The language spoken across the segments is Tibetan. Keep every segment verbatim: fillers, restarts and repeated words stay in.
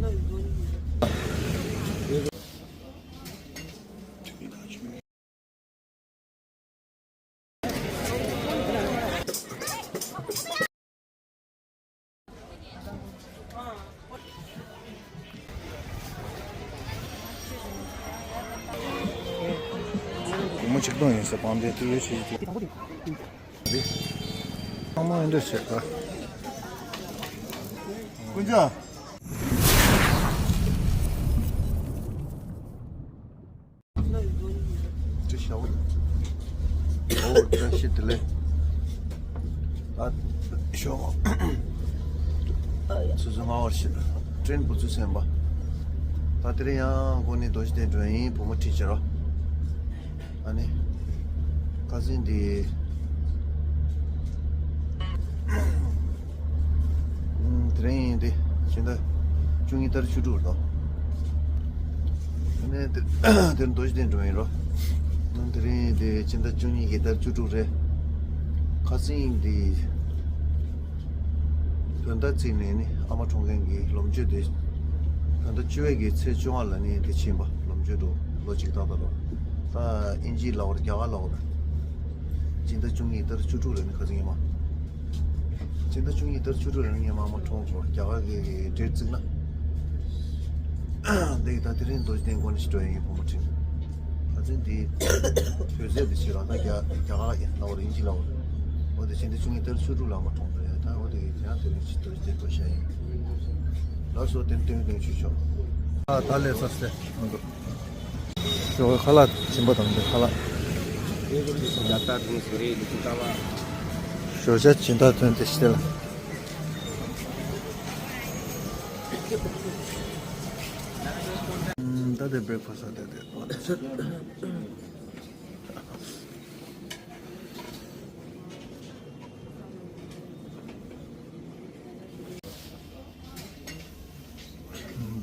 སྒོར་མོ་ཆིག་སྟོང་ཡིན་ཟེར། བང་མཛོད་དེ་ཡོད་ཆེ་ཆེ། ཚང་མ་འདི་འདྲ་བྱེད་ཀ། ཀུན་ཅང་། ཅི་ཤའོ། ཨོ་བཀྲ་ཤིས་བདེ་ལེགས། ད་ཤོག་ཚོ་ཚོ་ང་བར་ཤི་ཀྲེན་བུ་ཚུ་སེམས་པ། ད་དེ་རིང་ཡང་ཁོ་ནི་རྡོ་རྗེ་གདན་འགྲོ་ཡིན། བུ་མོ་ཁྲིད་བྱེད་རོགས། ཨ་ནི། ཁ་སང་འདི། དེ་རིང་འདི་ཕྱི་ཟླ་བཅུ་གཉིས་ཏ་རིག་བཅུ་དྲུག་རེད་དོ། ཨ་ནི་དེ་དེ་རྡོ་རྗེ་གདན་འགྲོ་ཡིན་རོ། དེ་རིང་འདི་ཕྱི་ཟླ་བཅུ་གཉིས་ཀྱི་ཏ་རིག་བཅུ་དྲུག་རེད། ཁ་སང་འདི། བོད་ཟླ་བརྩིས་ནས་ནི་ཨ་མ་འཁྲུངས་མཁན་གྱི་ལོ་མཆོད་དེ། བོད་ཟླ་བཅུ་པའི་གི་ཚེས་བཅོ་ལྔ་ལ་ནི་དེ་ཕྱིན་པ་ལོ་མཆོད་འགྲོ་ལོ་གཅིག་ཏག་ཏག་རོ། ད་ཨིན་ཇི་ལ་བར་རྒྱ་གར་ལ་བར། སྤྱི་ཟླ་བཅུ་གཉིས་ཏ་རིག་བཅུ་དྲུག་ལ་ནི་ཁ་སང་ཉི་མ། སྤྱི་ཟླ་བཅུ་གཉིས་ཏ་རིག་བཅུ་དྲུག་ལ་ནི་ཉི་མ་ཨ་མ་འཁྲུངས་སོ། རྒྱ་གར་གི་ཌེ་ཊི་བརྩིས་ན། འདི་གི་ད་དེ་རིང་རྡོ་རྗེ་གདན་དགོན་ནས་ཤི་འགྲོ་ཡིན་ཡིན་བུ་མོ་ཁྲིད། ད་ཚན་འདི་བོད་ཟས་འདི་ཕྱིར་རང་ད་རྒྱ་རྒྱ་གར་ཡིན་ལ་བར་ཨིན་ཇི་ལ་བར། འོ་དེ་ཕྱིན་འདི་བཅུ་གཉིས་ཏ་རིག་བཅུ་དྲུག་ལ་མ་གཏོང་པ་རེད། ད་འོ་དེ་དེ་ཡང་དེ་རིང་ཕྱི་དུ་བསྡད་དགོས་ཤ་ཡིན། ལགས་སོ། དེ་སྟོན་སྟོན་ཆུ་ཆོག་ཨ་ད་ལས་ས་སེ་འདུག་ཞོགས་ཁ་ལག་སྦྱིན་པ་དང་འདི་ཁ་ལག་ཞོགས་ཇ་སྦྱིན་བདག་ཐོན་ཏེ་ཤི་ལ། ད་དེ་བྷི་རེག་ཕ་སི་ད་དེ།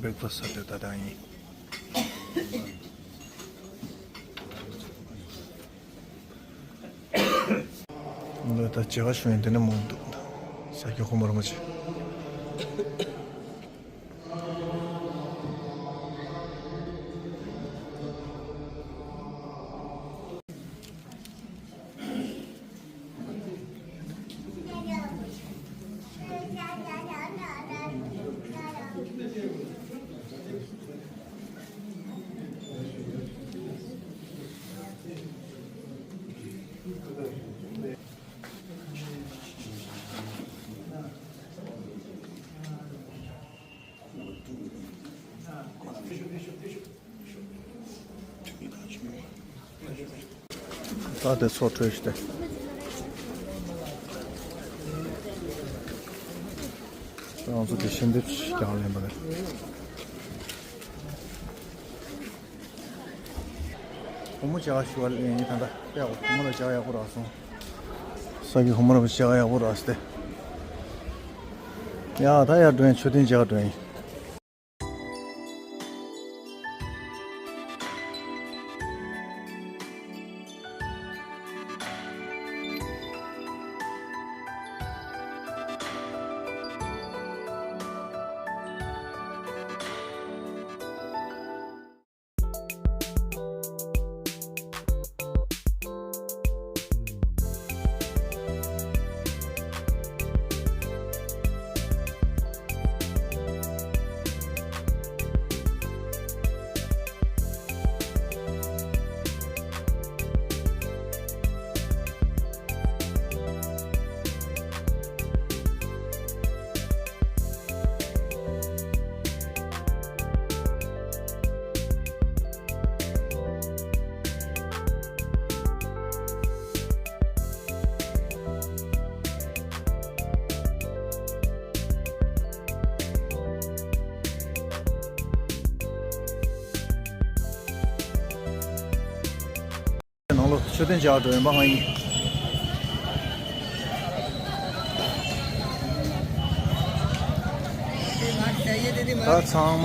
བྷི་རེག་ཕ་སི་ད་ད་ཡིན། འདི་ད་བྱེད་ག་ཞུ་ཡིན། དེ་ནས་མོ་འདུག་ས་སྐྱ་ཁོ་མོ་ར་མ་ཆེ། ད་དེ་ཚོ་འཕྲོད་ཤི་སྟེ། ང་ཚོ་དེ་ཤིན་ཏུ་ཀྱང་ལེན་པ་རེད། བུ་མོ་བྱ་བ་ཞུ་བ་ལེན་ཡིན། ད་ལྟ་དཔེ་བུ་མོ་ལ་བྱ་བ་ཡག་པོ་རག་སོང་། ས་གི་བུ་མོ་ལ་བྱ་བ་ཡག་པོ་རག་སྟེ། ཡ་ད་ཡར་འགྲོ་ཡིན། མཆོད་རྟེན་བྱ་བ་འགྲོ་ཡིན། ནང་ལོགས་མཆོད་རྟེན་བྱ་བ་འགྲོ་ཡིན་པ་ང་ཡིན། ད་ཚང་མ།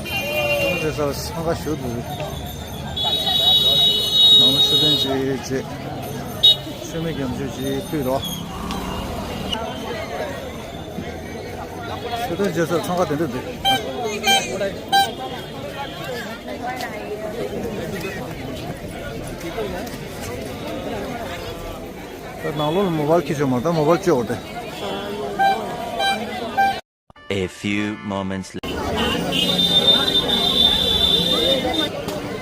ཚང་མ་དེ་ཚོ་འཚང་ཁ་ཞུ་འདུག་ནང་ལ་མཆོད་རྟེན་ཅིག་བྱས། མཆོད་མེ་རྒྱ་མཆོད་ཅིག་ཕུལ་རོགས། ཆོས་དོན་བརྗེད་སར་འཚང་ཁ་དེ་འདྲ་འདུག་ད་ནང་ལོགས་ལ་མོ་བལ་ཁྱེར་ཆོག་མ་རེད། ད་མོ་བལ་བཅོས་འོ་དེ། A few moments later.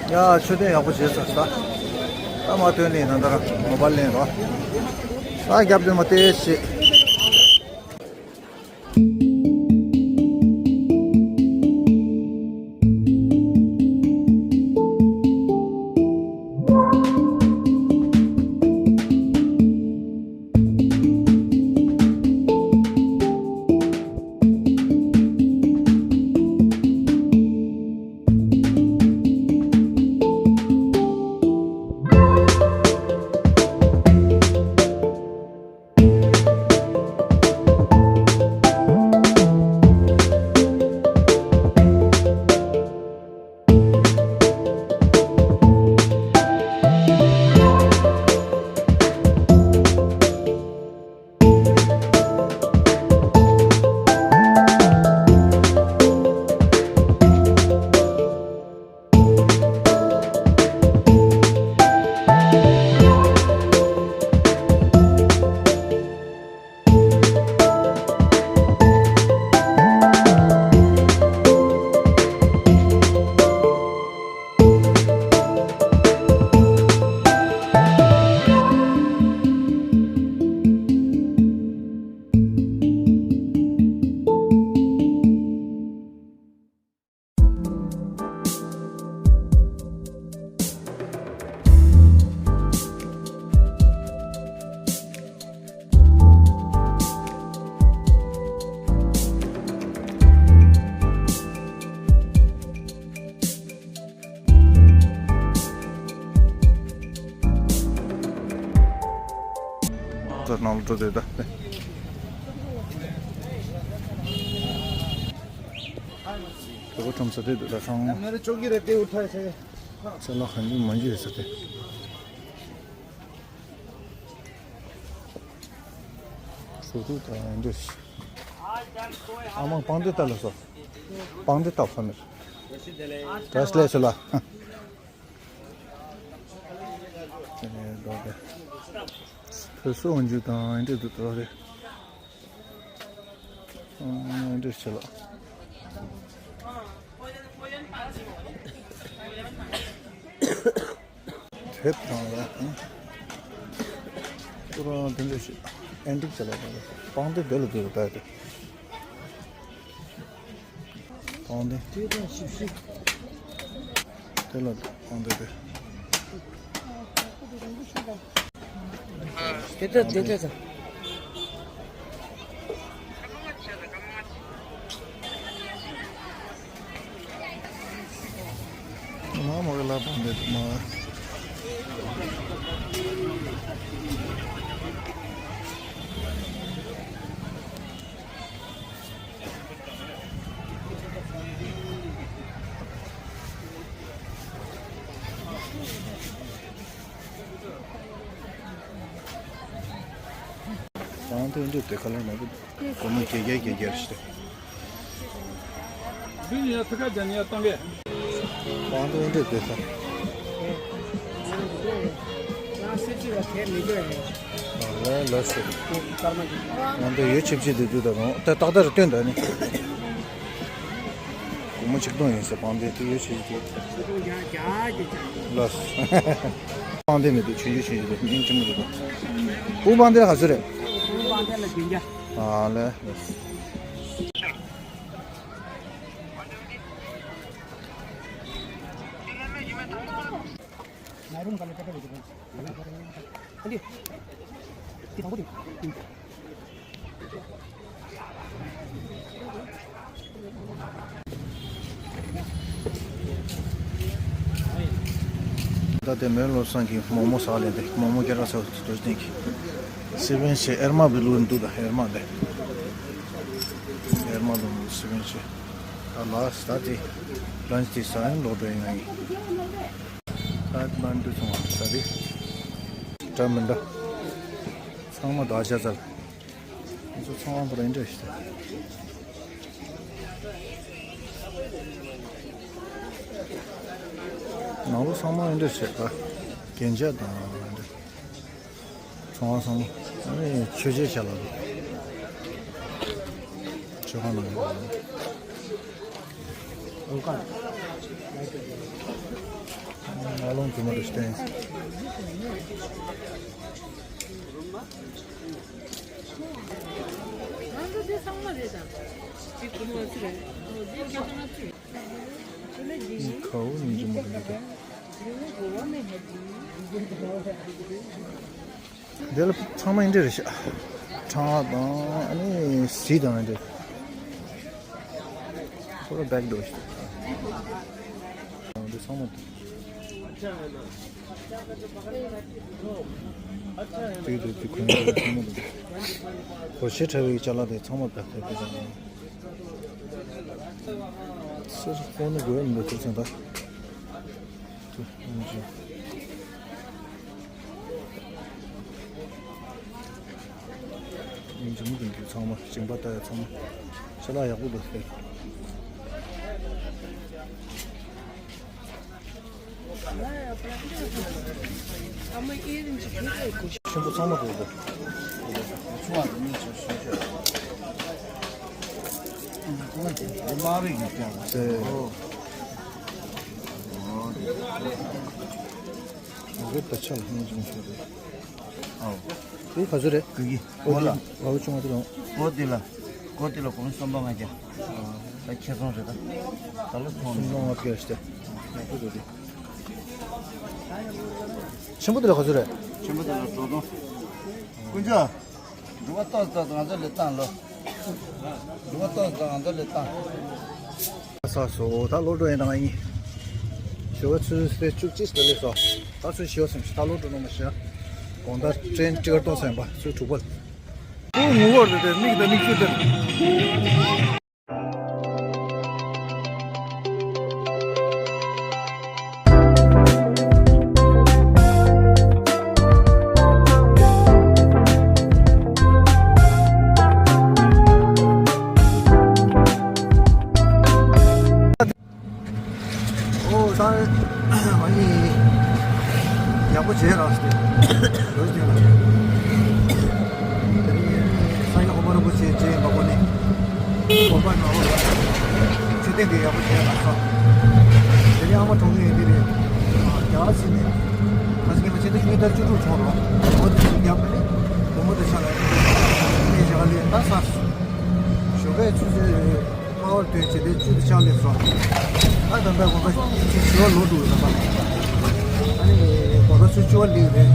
ཡ་ཆོས་དོན་ཡག་པོ་བྱས་ཚར་ས། ད་མ་ཐོན་ནས་ད་ལྟ་རང་མོ་བལ་ལེན་རོགས། ད་རྒྱབ་དེ་མ་བལྟས་ཤིག་ཚོ་ནང་ལ་འགྲོ་དེ་ད། དེ་གོ་ཁྲོམ་ས་དེ་དུ་ད་ཧྲང་། मेरे चौकी रहते उठा से। ཚེ་ལ་ཁན་ཇི་མ་ཇི་ས་དེ། སོ་དུ་ད་འདྲ་ཞིག་ཨ་མ་པང་དེ་ལྟ་ལ་སོ། པང་དེ་ལྟ་ཁོ་ནི། བཀྲ་ཤིས་བདེ་ལེགས་ལ་སོ་ལ། དེ་ནས་འགྲོ་དེ། བོད་སོག་འཇུ་དང་འདྲ་འདུག་འགྲོ་དེ། འདྲ་བྱེད་ལ། དེབ་དང་ལ། ཁོ་རང་དེ་འདྲ་ཞིག་ཨེན་ཊིག་བྱེད་ལ་དང་། པང་དེ་དེ་ལ་དེ་ལ་ལྟ་དེ། པང་དེ། དེ་ལ་པང་དེ་དེ། དེ་ལྟ་དེ་ལྟ་དང་། མ་མ་གི་ལ་པང་དེ་དེ་མ། པང་དེ་འདྲ་དེ་ཁ་ལ་མ་གི་སྒོར་མོ་བརྒྱད་བརྒྱ་བརྒྱད་བརྒྱ་ཞིག་དེ། འདི་ཡང་ཐུག་ཁ་ཇ་ནི་ཡ་བཏང་གི། པང་དེ་འདྲ་དེ་ཁ། ང་སེ་ཅི་ལ་ཁེར་མི་འདོད་ཡིན། ལ་ལ་སེ། ང་འདི་ཡོད་ཆིབ་ཆིབ་དེ་དུས་ད་རུང་ད་ཏག་ཏག་རེ་སྟོན་ད་ནི། སྒོར་མོ་ཆིག་སྟོང་ཡིན་ཟེར། པང་དེ་དེ་ཡོད་ཆིབ་ཆིབ་དེ། ལ། པང་དེ་མི་འདུག་ཆུང་ཆུང་ཆུང་ཆུང་དེ་སྙིང་རྗེ་མོ་འདུག་བུ་པང་དེ་ག་ཚོད་རེད། བུ་པང་དེ་ལ་བདུན་བརྒྱ། ཨ་ལེ། ད་དེ་མོན་བློ་བཟང་གིས་མོག་མོག་ཟ་ལེ་འདི། མོག་མོག་སྐྱེ་ར་ཚ་བོ་དེ་འདྲ་སྟེང་གི། སི་པན་ཆེ་ཨེར་མ་བི་ལུ་འདུག་ད་ཨེར་མ་དེ། ཨེར་མ་ལུ་སི་པན་ཆེ། ད་ལ་ས་ད་དེ་ལན་ཅི་དེ་ཟ་ཡང་ལོག་འགྲོ་ཡིན་ང་ཡིན། ད་ལན་དུ་སོང་བ་ད་དེ། འདྲ་མི་འདྲ། ཚང་མ་ད་ཤ་ཚལ། ང་ཚོ་ཚང་མ་པར་འདྲ་ཞིག་ད། ནང་ལོགས་ཚང་མ་འདི་འདྲ་བྱས་པ། རྒྱན་ཆ་དང་འདི་འདྲ། ཚོང་བ་ཚང་མ། ཨ་ནི་མཆོད་མཇལ་བྱ་ལ་འདུག་མཆོད་ཁང་ནང་ལ། ཨ་ལོང་རྫུན་མ་རེ་བསྟན། ང་ཚོ་དེ་ཚང་མ་རེད་དམ། དེ་ཁོ་མོ་ཚོ་རེད། དེ་རྒྱ་ནག་ཚོ་རེད། ཁའོ་ཉིན་རྒྱུན་མ་རེད་དེ། འདི་ལ་ཚང་མ་འདི་འདྲ་རེད་ཤག་ཁྲང་ཨ་དང་ཨ་ནི་གཟི་དང་འདི་འདྲ། ཁོ་ར་བེག་འདྲ་ཞིག་འདི་ཚང་མ། དེ་དེ་དེ་ཁོ་ཚང་མ་འདི། གོ་ཤེས་ཁྲ་བའི་ཅ་ལག་དེ་ཚང་མ་བེག་དེ་དེ་ཚང་མ། སེར་ཀོ་ནི་དགོས་མི་འདུག་ཚོད་ཚོད་ད། ཚོད་ཡིན་ཅི། ཡིན་ཅི་མི་འདུག་ཚང་མ་ཞིང་པ་ལྟ་ཡ་ཚང་མ། ཤ་ལག་ཡག་པོ་འདུག་སེ། ཆེན་པོ་ཚང་མ་འདུག་གོ། ཆུང་བ་དེ་གཉིས་ཆུང་ཆུང་ཆུང་། དེ་མ་རིག་གི་ཀྱང་། དེ། ཨོ། ཨོ་དེ། ད་ཆ་ལ་ཧང་ཅུང་ཆུང་རེད། ཨོ། དེ་ག་ཚོད་རེད། ག་གི། ཨོ་ལ། ཨོ་ཆུང་བ་དེ་ལ། ཨོ་དེ་ལ། ཨོ་དེ་ལ་གོང་སུམ་སྟོང་ལྔ་བརྒྱ། ད་ཁྱེད་ཚོང་རེད་ད། ད་ལོ་ཐོང་། སུམ་སྟོང་ལྔ་བརྒྱ་ཞིག་ད། ཡག་པོ་འདུག་དེ། ཆེན་པོ་དེ་ལ་ག་ཚོད་རེད། ཆེན་པོ་དེ་ལ་དྲུག་སྟོང་། དཀོན་མཆོག་འགྲོ་བ་ཏོག་ཙམ་ང་ཚོ་ལས་བཏང་ལོ། འགྲོ་བ་ཏོག་ཙམ་ང་ཚོ་ལས་བཏང་། ས་སོ་ད་ལོ་འགྲོ་ཡིན་ན་ང་ཡིན། ཞོགས་པ་ཆུ་ཚོད་བཅུ་གཅིག་ལ་སླེབས་སོ། ད་ཚོད་ཞིའོ་སེམས་ཤིག་ད་ལོ་འགྲོ་ནོ་མ་ཤེས། དགོང་དག་ཀྲེན་ཊི་ཀེ་ཊི་གཏོང་ས་ཡིན་པ་ཚོད་དྲུག་པ། ཁོ་ངུ་བར་དེ་དེ་མིག་དང་མིག་ཆུ་དེ། ཨོ་ད་ཨ་ནི་ཡག་པོ་བྱས་ར་སྟེ། ལོས་ཀྱང་ལ། དེ་རིང་ཨ་ནི་ས་ཡ་ཧོ་པ་ར་པོ་ཆེ་བྱས་མ་གོ་ནི། ཧོ་པ་ནང་ལོགས་ལ་མཆོད་རྟེན་དེ་ཡག་པོ་བྱས་ར་སོ། དེ་རིང་ཨ་མ་གྲོངས་ནས་འདི་རེད། རྒྱ་གར་ཕྱིན་ནས། ཁ་སང་ང་ཆེ་དེ་ཉིས་སྟོང་བཅུ་དྲུག་གྲོངས་རོགས། ཨོ་དེ་ཚོ་རྒྱབ་ནས་བུ་མོ་དེ་ཆ་ལ་ཡིན་ཞག་ལས་ད་ས་སོ། ཞོགས་པའི་ཆུ་ཚོད་ལྔ་པར་ཐོན་བྱས་ཏེ་བཅུ་དེ་ཆགས་སླེབས་སོང་། ད་དམ་པའི་དགོན་པ་ཞི་བ་ལོ་དྲུག་དམ་པ། ཨ་ནི་དགོན་པ་ཚོ་བཅུ་པ་སླེབས་རེད།